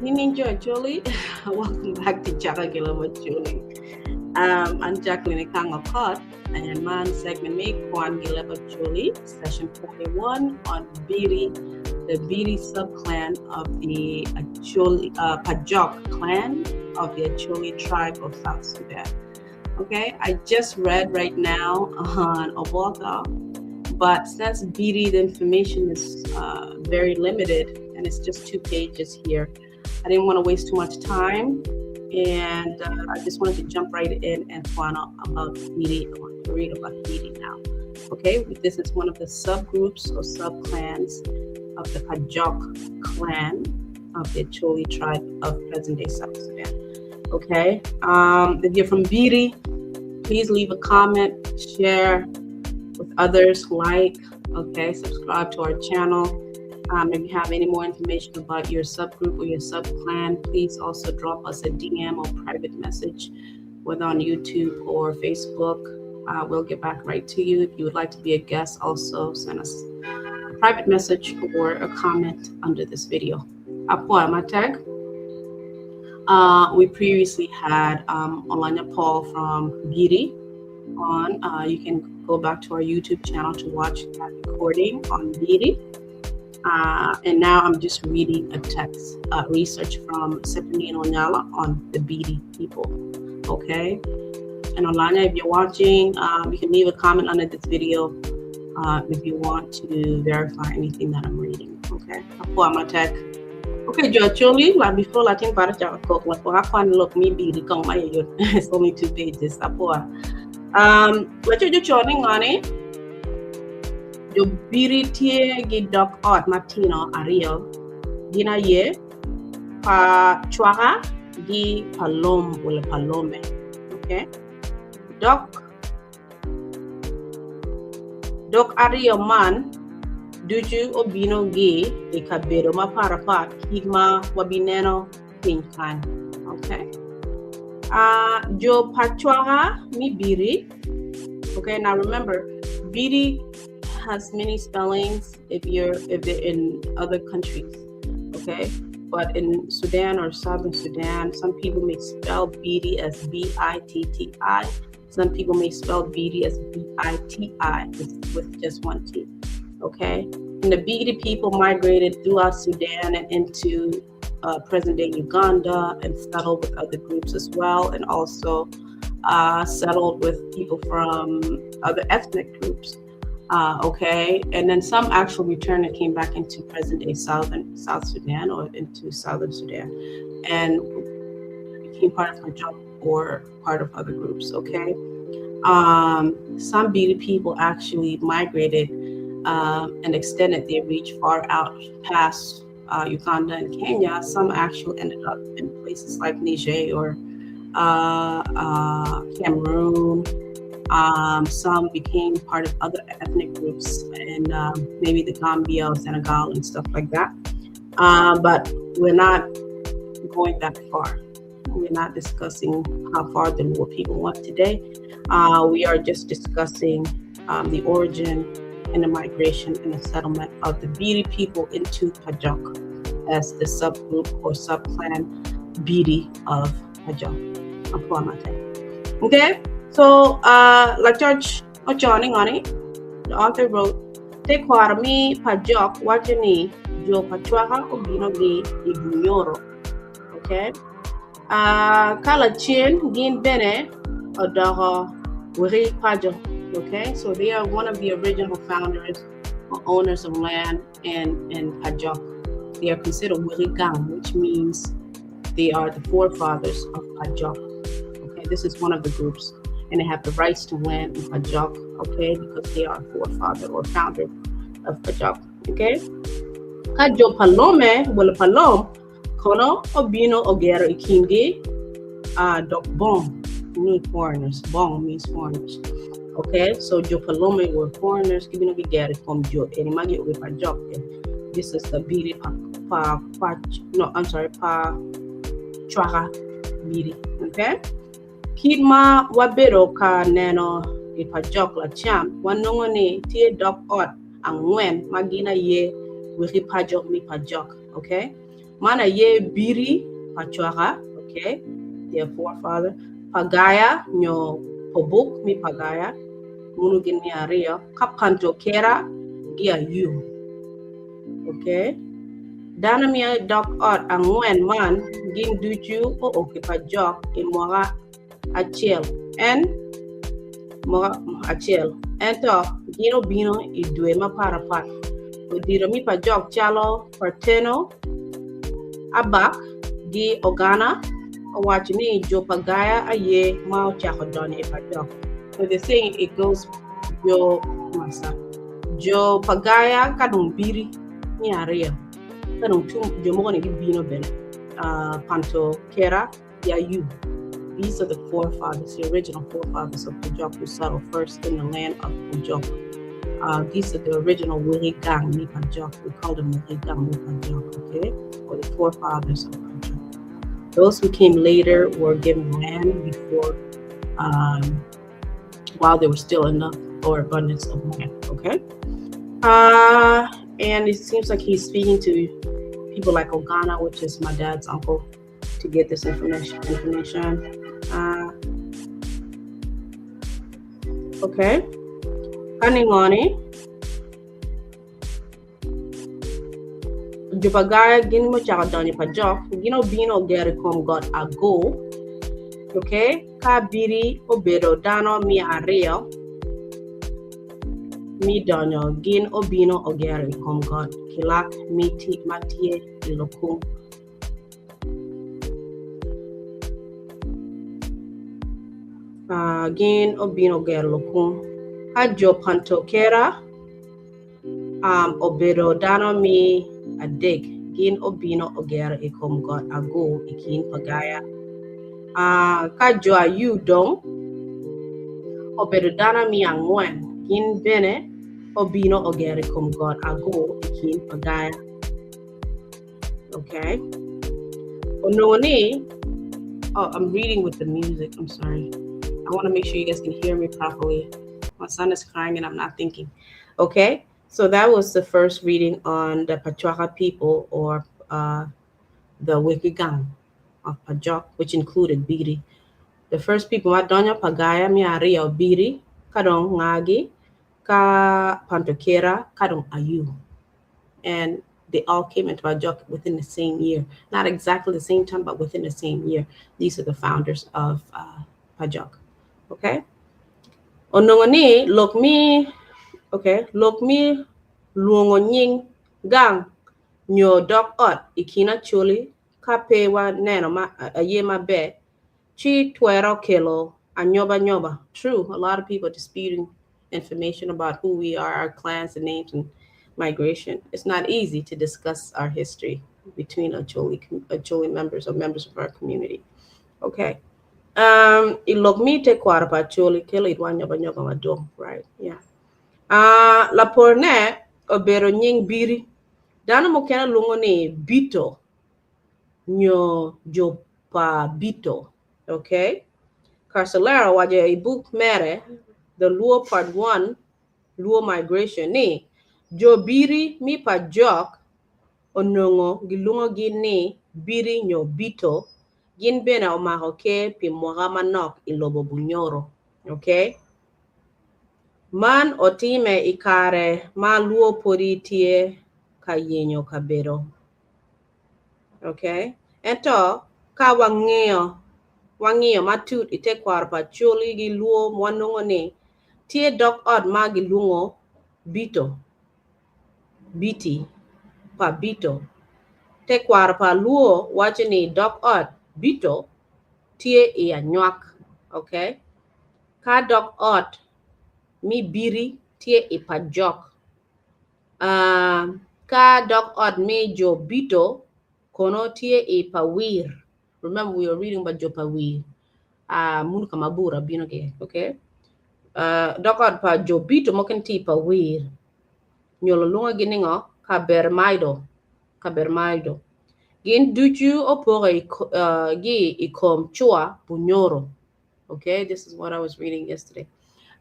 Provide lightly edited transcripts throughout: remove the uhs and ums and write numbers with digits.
Nining Jo Acholi, welcome back to Chaka Gilabo Acholi. I'm Jacqueline Ekang-Okot, and man segment me Kwan Gilabo Acholi, session 41 on Biri, the Biri subclan of the Acholi, Pajok clan of the Acholi tribe of South Sudan. Okay, I just read right now on Oboka, but since Biri, the information is very limited and it's just 2 pages here, I didn't want to waste too much time, and I just wanted to jump right in and find out about Biri. I want to read about Biri now. Okay, this is one of the subgroups or subclans of the Pajok clan of the Acholi tribe of present-day South Sudan. Okay, if you're from Biri, please leave a comment, share with others, like, okay, subscribe to our channel. If you have any more information about your subgroup or your subclan, please also drop us a DM or private message, whether on YouTube or Facebook. We'll get back right to you. If you would like to be a guest, also send us a private message or a comment under this video. Apo Matek. We previously had Olanya Paul from Biri on. You can go back to our YouTube channel to watch that recording on Biri. And now I'm just reading a text, research from Sepenino Onyala on the Biri people. Okay. And Olanya, if you're watching, you can leave a comment under this video if you want to verify anything that I'm reading. Okay. Apo Matek. Okay, Jo Acholi, la before Latin para chaka la ko hakwan lok mi biri kong ma yun. It's only 2 pages. Apo. La cho jo choni ngani. Jo biri tie gi dok ot matino ariyo. Gina ye pa chwaka gi palom wala palome. Okay. Dok dok ariyo man ducu obino gi i kabedo ma parapat kit ma wabineno piny kany. Okay. Jo pachwaka mi biri. Okay, now remember, Biri has many spellings if they're in other countries. Okay, but in Sudan or Southern Sudan, some people may spell Biri as B-I-T-T-I. Some people may spell Biri as B-I-T-I with just one T. Okay, and the Biri people migrated throughout Sudan and into present-day Uganda and settled with other groups as well, and also settled with people from other ethnic groups. Okay, and then some actually returned and came back into present-day South Sudan or into Southern Sudan and became part of Pajok or part of other groups. Okay, some Biri people actually migrated and extended their reach far out past Uganda and Kenya. Some actually ended up in places like Niger or Cameroon. Some became part of other ethnic groups and maybe the Gambia or Senegal and stuff like that. But we're not going that far. We're not discussing how far the Luo people went today. We are just discussing the origin and the migration and the settlement of the Biri people into Pajok as the subgroup or subclan Biri of Pajok. Okay, so like George Ochoning on it, the author wrote, Te kwara mi Pajok wachani jo pachwaka obino gi ibunyoro. Okay, kala chin gin bene odogo wiri Pajok. Okay, so they are one of the original founders or owners of land in Pajok. They are considered Wirigang, which means they are the forefathers of Pajok. Okay, this is one of the groups, and they have the rights to land in Pajok, okay, because they are forefather or founder of Pajok. Okay, Kajo Palome, wala Palom, Kono Obino Ogero Ikingi, Dok Bong, mean foreigners. Bong means foreigners. Okay, so Jo Palome were foreigners, giving a get from Jo Enimagi with Pajok. This is the Biri Pa Pa Pa no, I'm sorry, Pa Chwaka Biri. Okay. Kidma wabero ka neno i Pajok la cham wanongo ni tie dok ot angwen magina ye wiki Pajok mi Pajok. Okay. Man aye Biri pa cwaka, okay, their forefather, Pagaya nyo Pobuk mi Pagaya, munu gin me aryo, ka Panto Kera gi Ayu. Okay. Dano me dok ot angwen man gin ducu oo ki pa jok i mwaka acel en mwaka acel ento gin obino i dwe mapatpat. Odiro mi pa jok calo Parteno, Abak gi Ogana owaco ni jo pa Gaya aye ma ocako donyo i pa jok. So they're saying it goes jo masa. Jo pa Gaya ka dong biri me aryo ka dong tung jo mogo ni gibino bene uh, Panto Kera Yayu. These are the forefathers, the original forefathers of Pajok who settled first in the land of Pajok. These are the original Wili Gang Mi Pajok. We call them Wili Gang Mi Pajok, okay? Or the forefathers of Pajok. Those who came later were given land before, while there was still enough or abundance of land, okay? And it seems like he's speaking to people like Ogana, which is my dad's uncle, to get this information. Information. Okay. Kaningoni. Jo pa Gaya gin mucako donyo pa jok gin obino ogero i kom got Ago. Okay. Ka Biri obedo dano 200 mi donyo gin obino ogero i kom got Kilak mi ma tye i Lokung. Gin obino gero lukung. Ka jo Pantokera obedo dano me adek, gin obino ogero i kom got Agur i kin Pagaya. Ka jo Ayu dong obedo dano me angwen, gin bene obino ogero i kom got Agur i kin Pagaya. Okay. Onongo ni, oh, I'm reading with the music. I'm sorry. I want to make sure you guys can hear me properly. My son is crying and I'm not thinking. Okay. So that was the first reading on the Pachwaka people or the Wikigang of Pajok, which included Biri. The first people, Madonya Pagaya, Miaria, Biri, Kadong Ngagi, Ka Pantokera, Kadong Ayu. And they all came into Pajok within the same year. Not exactly the same time, but within the same year. These are the founders of Pajok. Okay? Onongo ni lok mi okay, lok mi lwongo nying gang nyo dok ot i kin Acholi ka pe waneno ma aye maber ci twero kelo anyobanyoba. True, a lot of people disputing information about who we are, our clans and names and migration. It's not easy to discuss our history between Acholi members or members of our community. Okay. I lok mi tekwaro pa Acholi kelo itwa nyobanyoba madwong, right? Yeah. Laporne obedo nying Biri. Dano mukene lwongo ni Bito nyo jo pa Bito. Okay. Carcelero owaco i buk mere The Luo Part 1 Luo Migration ni jo Biri mi pa Jok onongo gilwongogi ni Biri nyo Bito gin bene omako ker pi mwaka manok i lobo Bunyoro. Okay. Man otime i kare ma Luo podi tye ka yenyo kabedo. Okay. Ento ka wangiyo wangiyo matut i tekwaro pa Acholi gi Luo wanongo ni tye dok ot ma gilwongo Bito Biti pa Bito. Tekwaro pa Luo waco ni dok ot Bito tye i anywak. Okay. Ka dok ot mi Biri tye i Pajok. Ka dok ot mi jo Bito kono tye i Pawir. Remember we were reading about jo Pawir. Mun ka mabura bino ki. Okay. Dok ot pa jo Bito mukene tye i Pawir. Nyo lulwongo gi ningo Kabermaido. Kabermaido. Gin ducu opoke gi i kom cwa Bunyoro. Okay, this is what I was reading yesterday.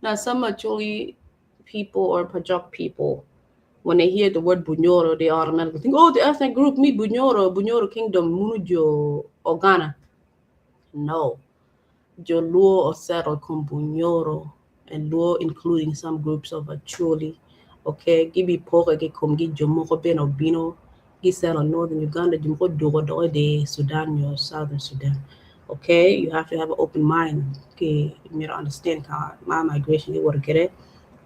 Now, some Acholi people or Pajok people When they hear the word Bunyoro, they automatically think, oh, the ethnic group, me Bunyoro, Bunyoro Kingdom, Munu Jo Ogana. No. Jo Luo settled kom Bunyoro, and Luo including some groups of Acholi. Okay, gibi poke ki kom gi jo moko bene obino gi settle northern Uganda, jo moko dugo dogo de Sudan or southern Sudan. Okay, you have to have an open mind. Okay, you to understand how my migration you want to get it.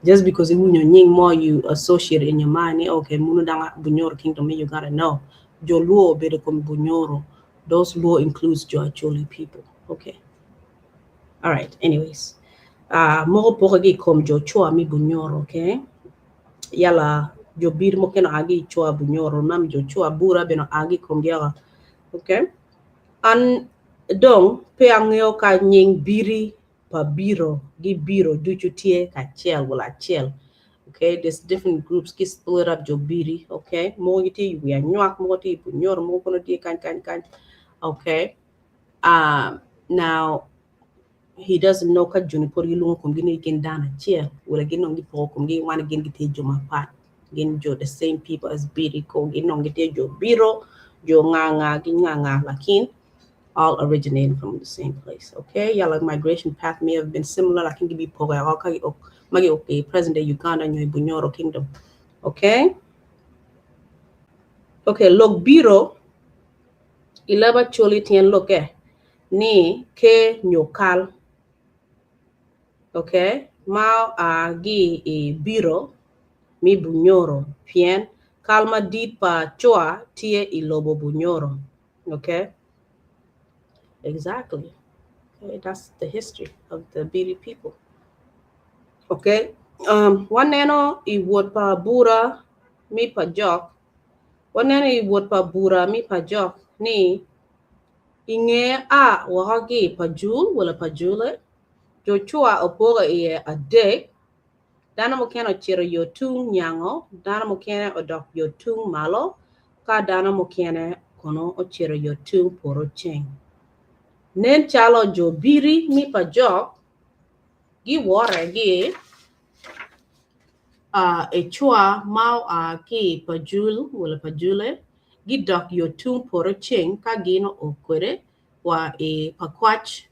Just because you nying more you associate in your mind, okay, munu danga Bunyoro Kingdom, you gotta know. Jo Luo bedo kom Bunyoro. Those Luo includes Jo Acholi people. Okay. All right. Anyways. Moko poke gi kom jo chwa mi Bunyoro, okay? Yala jo bir mo keno agi chwa Bunyoro, nam jo chwa bura beno agi kom giaga. Okay? An dong pe ang'eyo ka nying biri pa biro gi biro ducu tye kacel wala acel. Okay, there's different groups ki split up jo biri, okay? Moko gitye i wi anywak, moko tye i Bunyoro, moko kono tye kany kany kany. Okay. Now he doesn't know ka joni pod gilwongo komgi ni gin dano acel wala gin dong gipoko komgi wan gin gitye jo mapat. Gin jo the same people as biri ko gin dong gitye jo biro, jo nga nga gi nga nga lakin all originating from the same place. Okay, yeah, like migration path may have been similar, lakin gibi pogo ka magi okay present day Uganda nyo Bunyoro Kingdom. Okay. Okay, lok biro ileba choli tien loke ni ke nyo kal. Okay, ma a gi i biro mi Bunyoro pien kal madit pa chwa tye i lobo Bunyoro. Okay, exactly. Okay, that's the history of the Biri people. Okay, waneno i wot pa bura mi pa jok, waneno i wot pa bura mi pa jok ni inge a woko gi pa jul wala pa jule, jo chwa opogo iye adek, dano mukene ocito yo tung nyango, dano mukene odok yo tung malo, ka dano mukene kono ocito yo tung poto ceng. Nen calo jo biri mi pa jok giwore gi e chwa ma oa ki pa jul wala pa jule gidok yo tung poto ceng ka gin oo kwede wa i Pakwach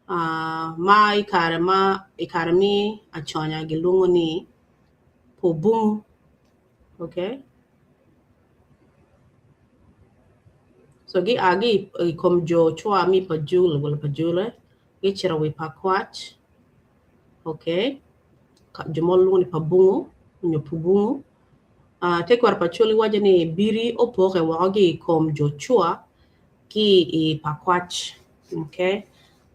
ma i kare ma i kare mi aconya gilwongo ni Pobungu. Okay. So gi a gi i kom jo chwa mi pa jul wala pa jule gicito wi Pakwach. Okay. Jo mo lwongo ni Pabungu nyo Pubungu. Tekwaro pa Acholi waco ni biri opoke woko gi i kom jo chwa ki i Pakwach. Okay.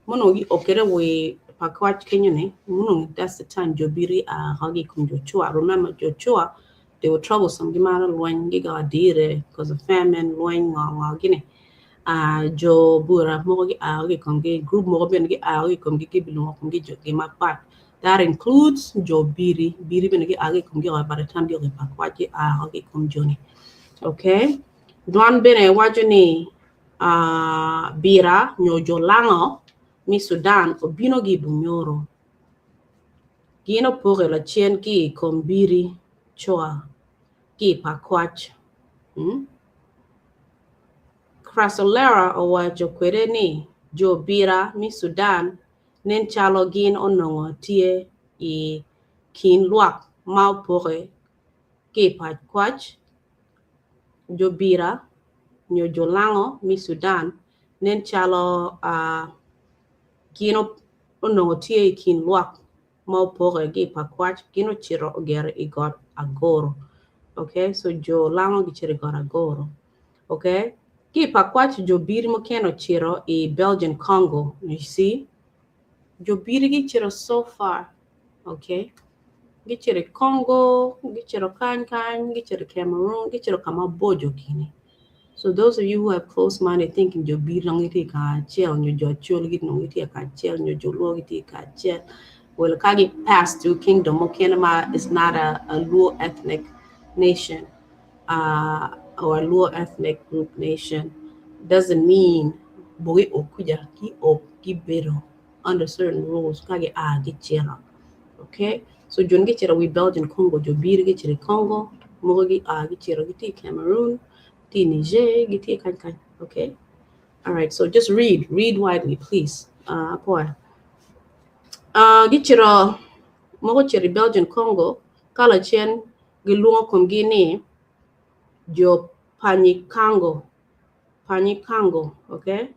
Muno gi okere wi Pakwach kenyo ni muno that's the time jo biri a woko gi i kom jo chwa. Remember jo chwa they were troublesome gimaro lweny gigo adire because of famine lweny ngo ngo gini. Jo bura moko gi a gi kom gi group moko bene gi a gi kom gi gibilwongo kom gi jo gi mapat. That includes jo biri. Biri bene gi a gi kom gi by the time gi Pakwach gi a gi kom joni. Okay. Dwan bene waco ni bira nyo jo lango mi Sudan obino gi Bunyoro. Gin opoke lacen ki i kom biri chwa ki i Pakwach. Crasolera owaco kwede ni jo bira mi Sudan nen calo gin onongo tye i kin lwak ma opoke ki i Pakwach. Jo bira nyo jo lango mi Sudan nen calo gin onongo tye i kin lwak ma opoke ki i Pakwach gin ocito ogero i got Agoro. Okay, so jo lango gicito i got Agoro. Okay, ki i Pakwach jo biri mukene ocito i Belgian Congo. You see, jo biri gicito so far. Okay, gicito i Congo, gicito kany kany, gicito i Cameroon, gicito ka maboco gini. So those of you who have close-minded thinking, jo biri dong gitye kacel, nyo jo Acholi dong gitye kacel, nyo jo Luo gitye kacel. Well, ka gi pass through kingdom mukene ma is not a Luo ethnic nation or a Luo ethnic group nation doesn't mean bogi okuja ki ok gibedo under certain rules ka gi a gicito. Okay, so jon gicito wi Belgian Congo, jo biri gicito i Congo. Mogo gi a gicito gitye i Cameroon, gitye i Niger, gitye kany kany. Okay? All right, so just read, read widely, please. Uh, apoya. Uh, gicito, mogo ocito i Belgian Congo, ka lacen gilwongo komgi ni jo Panyikango. Panyikango, okay?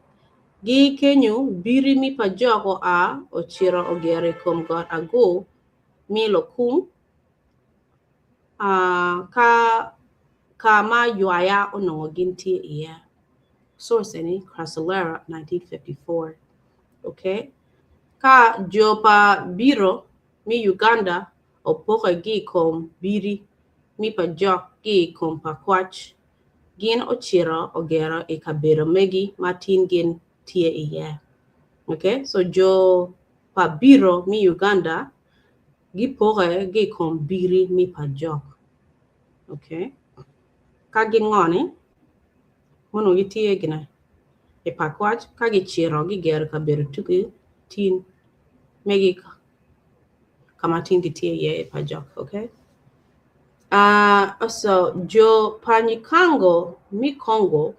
Gi kenyo, biri mi pa jok oa ocito ogero i kom got Agur mi Lokung, uh, ka ka ma ywaya onongo gin tye iye. Source eni Crasolera 1954. Okay? Ka jo pa biro mi Uganda opoke gi i kom biri mi pa jok gi i kom pa kwac, gin ocito ogero i kabedo megi ma tin gin tye iye. Okay? So jo pa biro mi Uganda gipoke gi i kom biri mi pa jok. Okay? Ka gin ngo ni? Mono gitye gine i Pakwach ka gicito gigero kabedo tuki tin megi ka ma tin gitye iye i Pajok. Okay? Uh, so jo Panyikango mi Congo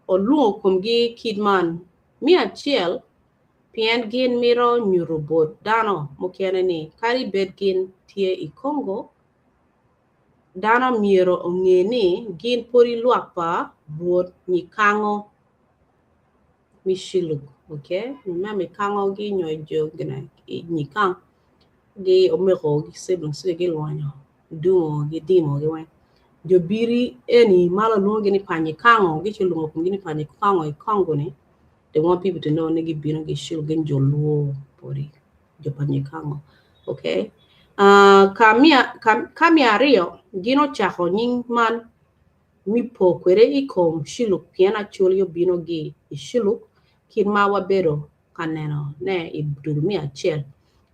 olwongo komgi kit man mi acel pien gin mito nyuto bot dano mukene ni kadi bed gin tye i Congo, dano myero onge ni gin podi lwak pa Rwot Nyikango mi Shilluk. Okay? Me mikango gi nyo jo gine nyikang gi omeko gi siblings gi gilwonyo dungo gi dimo gi weng. Jo biri eni ma lwongo ni Panyikango gici lwongo komgi ni Panyikango i Congo ni they want people to know ni gibino gi Shilluk gin jo Luo podi jo Panyikango. Okay? Uh, ka mia ka, ka mia aryo gin ocako nying man mi po kwede i kom Shilluk pien Acholi obino gi i Shilluk kit ma wabedo ka neno ne i dul mi acel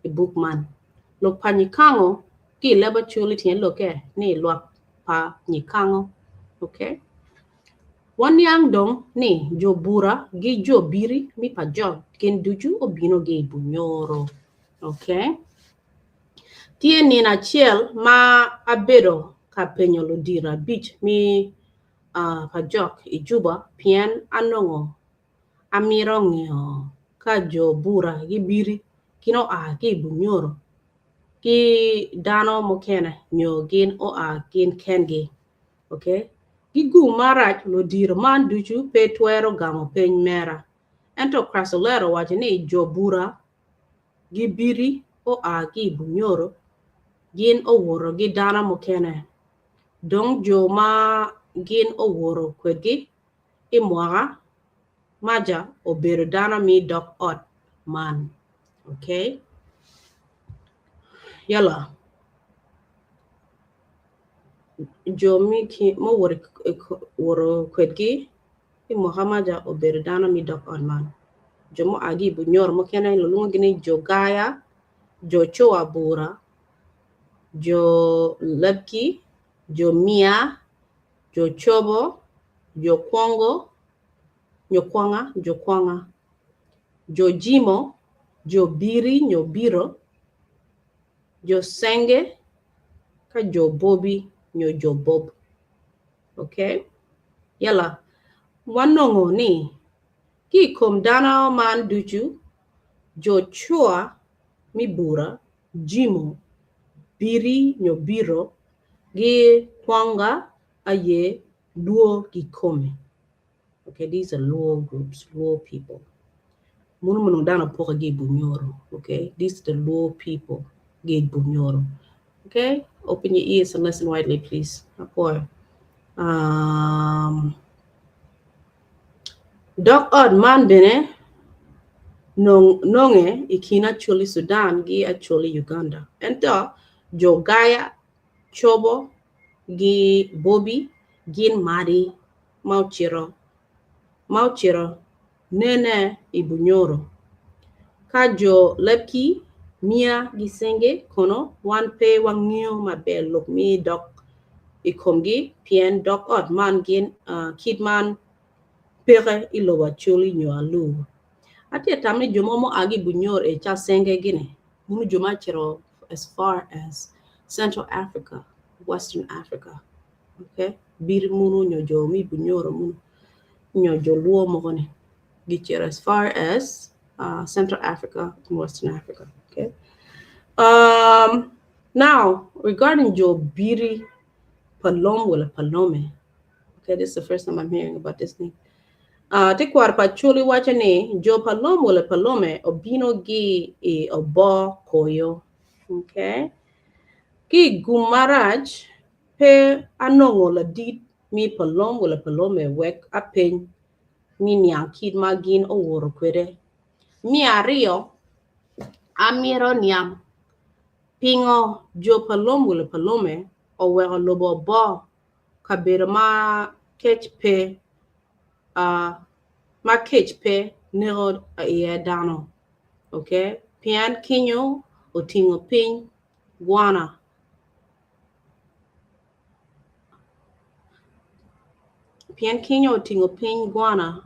i buk man. Lok pa Nyikango ki i leb Acholi tyen lokke ni lwak pa Nyikango. Okay? Waniang dong ni jo Bura gi jo Biri mi pa jok gin ducu obino gi i Bunyoro. Okay? Tye nino acel ma abedo ka penyo ludito abic mi uh, pa jok i Juba pien anongo amito ngeyo ka jo Bura gi Biri gin oa ki i Bunyoro ki dano mukene nyo gin oa gin kengi. Okay? Gigum marac ludito man ducu pe twero gamo peny mera. Ento Crasolera owaco ni jo Bura gi Biri oa ki i Bunyoro gin owoto gi dano mukene. Dong jo ma gin owoto kwedgi i mwaka maja obedo dano mi dok ot man. Okay? Yala. Jo mi ki mo woto kwedgi i mwaka maja obedo dano mi dok ot man. Jo mo a ki i Bunyoro mukene lulwongogi ni jo Gaya, jo Coa Bura, jo Lebki, jo Mia, jo Cobo, jo Kwongo, nyo Kwonga, jo Kwonga, jo Jimo, jo Biri nyo Biro, jo Senge, ka jo Bobi nyo jo Bob. Okay? Yala, wanongo ni ki i kom dano man ducu, jo Coa mi Bura, Jimo, Biri nyo Biro, gi Kwonga aye Luo kikome. Okay, these are Luo groups, Luo people. Munu munu dano poke gi Bunyoro. Okay, these are the Luo people gi Bunyoro. Okay, open your ears and listen widely, please. Apoy. Um, dok ot man bene nong, nonge i kin Acholi Sudan gi Acholi Uganda. Ento jo Gaya, Cobo gi Bobi gin Madi ma ocito ma ocito nene i Bunyoro. Ka jo Lebki, Mia gi Senge kono wan pe wangeyo maber lok mi dok i komgi pien dok ot man gin uh, kit man peke i lobo Acholi nyo Alur. Atye tam ni jo mo mo a gi Bunyoro e ca Senge gini munu jo ma cito as far as Central Africa, Western Africa. Okay, Biri munu nyo jo mi Bunyoro munu nyo jo Luo mogo ni gicito as far as uh, Central Africa and Western Africa. Okay. Um, now, regarding jo Biri Palom wala Palome. Okay, this is the first time I'm hearing about this name. Uh, tekwaro pa Acholi waco ni jo Palom wala Palome obino gi i Obo Koyo. Okay. Ki gum marac pe anongo ladit mi Palom wala Palome wek apeny mi niang kit ma gin owoto kwede. Me aryo, amito niang pingo jo Palom wala Palome oweko lobo Obo kabedo ma kec pe ma kec pe neko iye dano ok pien kinyo otingo piny gwana pien kinyo otingo piny gwana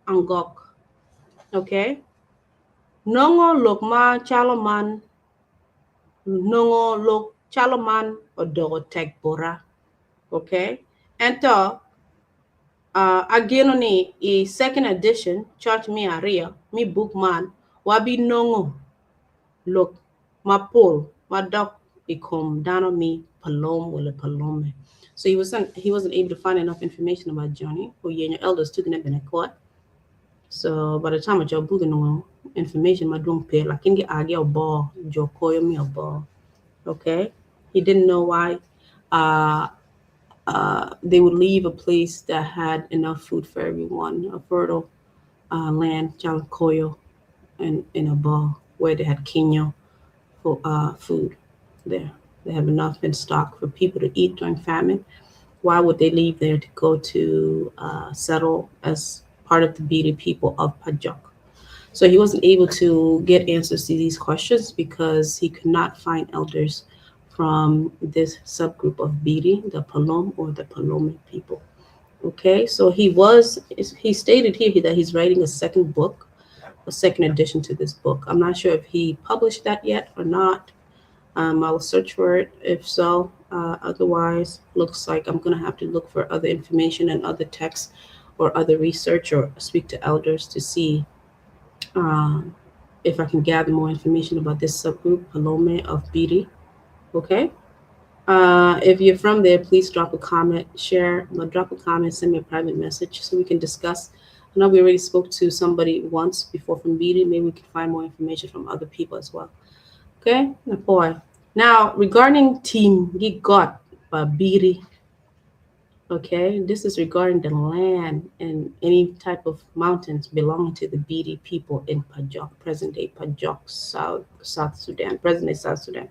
angok ok nongo lok ma calo man Nongo lok calo man odoko tek bota. Ok. Ento, uh, ageno ni i second edition, coc me aryo me buk man, wabinongo lok mapol madok i kom dano me Palom wala Palome. So he wasn't, he wasn't able to find enough information about Johnny. Oyenyo elders tukine bene kot. So by the time oco buk onongo information madwong pe lakin gi a gi obor jo koyo mi obor okay he didn't know why uh, uh, they would leave a place that had enough food for everyone a fertile uh, land calo koyo and in Obor where they had kinyo for uh, food there they have enough in stock for people to eat during famine why would they leave there to go to uh, settle as part of the Biri people of Pajok? So he wasn't able to get answers to these questions because he could not find elders from this subgroup of Biri, the Palom or the Palome people. Okay, so he was, he stated here that he's writing a second book, a second edition to this book. I'm not sure if he published that yet or not. I'll search for it. If so, otherwise, looks like I'm going to have to look for other information and other texts or other research or speak to elders to see if I can gather more information about this subgroup, Palome of Biri. Okay. If you're from there, please drop a comment, share, but drop a comment, send me a private message so we can discuss. I know we already spoke to somebody once before from Biri. Maybe we can find more information from other people as well. Okay, boy. Now, regarding Team Gigot Biri, okay, this is regarding the land and any type of mountains belonging to the Biri people in Pajok, present day Pajok, South, South Sudan, present day South Sudan.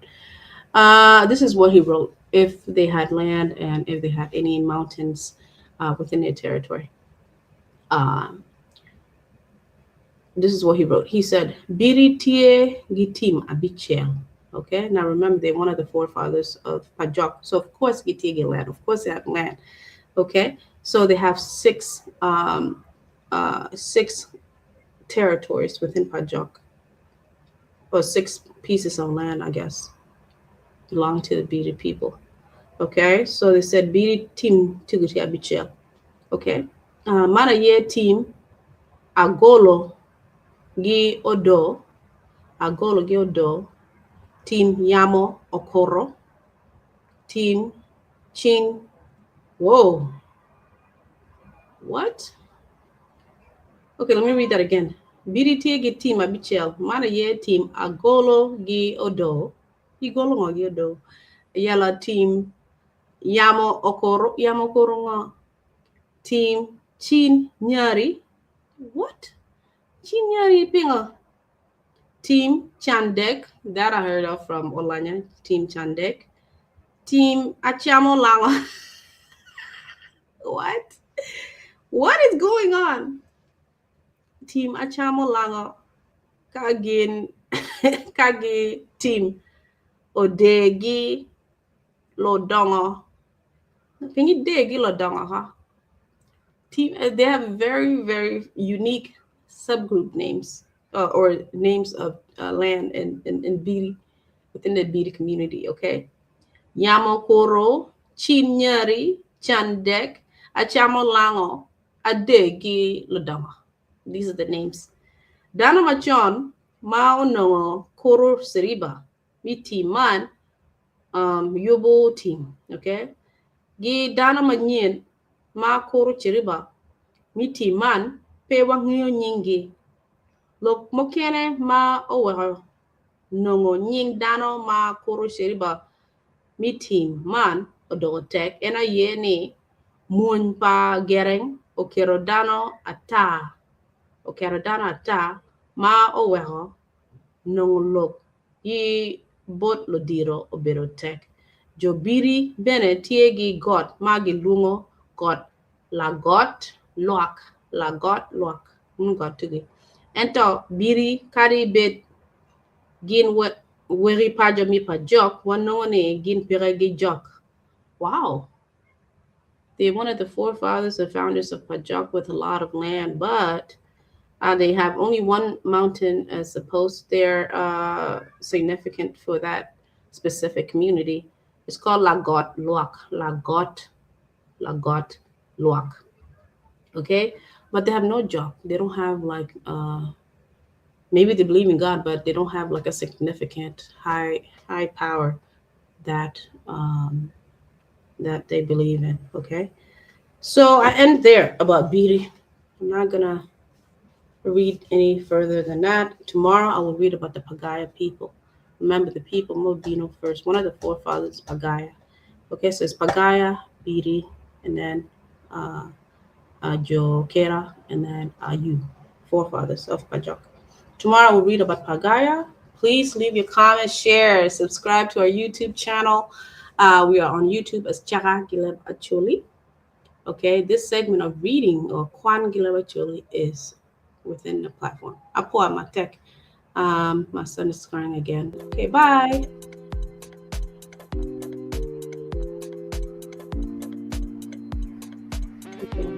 This is what he wrote if they had land and if they had any mountains within their territory. This is what he wrote. He said, Biri tie gitim abichel. Okay, now remember they're one of the forefathers of Pajok. So of course gitie gi land. Of course they have land. Okay, so they have six territories within Pajok, or six pieces of land, I guess, belong to the Biri people. Okay, so they said Biri tim tiguti abichel. Okay, mana ye tim agolo gi odo, agolo gi odo, tim yamo okoro, tim chin. Whoa, what? Okay, let me read that again. Biri tie gi tim abichel, mana ye tim agolo gi odo, igolo ngo gi odo, yala tim yamo okoro, yamo okoro ngo, tim chin nyari, what? Chin nyari pingo. Team Chandek, that I heard of from Olanya, Team Chandek. Team Achamo Lango. What? What is going on? Team Achamo Lango. Kagin Kagi Team Odegi Lodongo. Pingi Degi Lodongo, huh? Team, they have very, very unique subgroup names or names of land in Biri, within the Biri community, okay? Yamokoro, Chinyari, Candek, Acamo Lango, Ade ki Ludongo. These are the names. Dano macon ma onongo kuro Ceriba mi tim man um, yubo tim, okay? Gi dano manyen ma kuro Ceriba mi tim man pe wangeyo nyinggi. Lok mukene ma oweko nongo nying dano ma kuro Ceriba mi tim man odoko tek en aye ni mwony pa gereng oketo dano ata oketo dano ata ma oweko nongo lok ki bot ludito obedo tek. Jo Biri bene tye gi got ma gilwongo got Lagot Lwak Lagot Lwak got tugi ento Biri kadi bed gin Weki paco mi pa jok wanongo ni gin peke gi jok. Wow! They're one of the forefathers and founders of Pajok with a lot of land, but uh, they have only one mountain as opposed they're uh, significant for that specific community. It's called Lagot Luak. Lagot, Lagot Luak. Okay? But they have no job. They don't have like uh, maybe they believe in God, but they don't have like a significant high high power that um, that they believe in. Okay, so I end there about Biri. I'm not gonna read any further than that. Tomorrow I will read about the Pagaya people. Remember the people Mobino first. One of the forefathers, Pagaya. Okay, so it's Pagaya, Biri, and then uh, uh, Jokera, and then Ayu, forefathers of Pajok. Tomorrow we'll read about Pagaya. Please leave your comments, share, subscribe to our YouTube channel. Uh, we are on YouTube as Chaka Gileb Acholi. Okay, this segment of reading or Kwan Gileb Acholi is within the platform. Apo Matek. Um, my son is crying again. Okay, bye. Okay.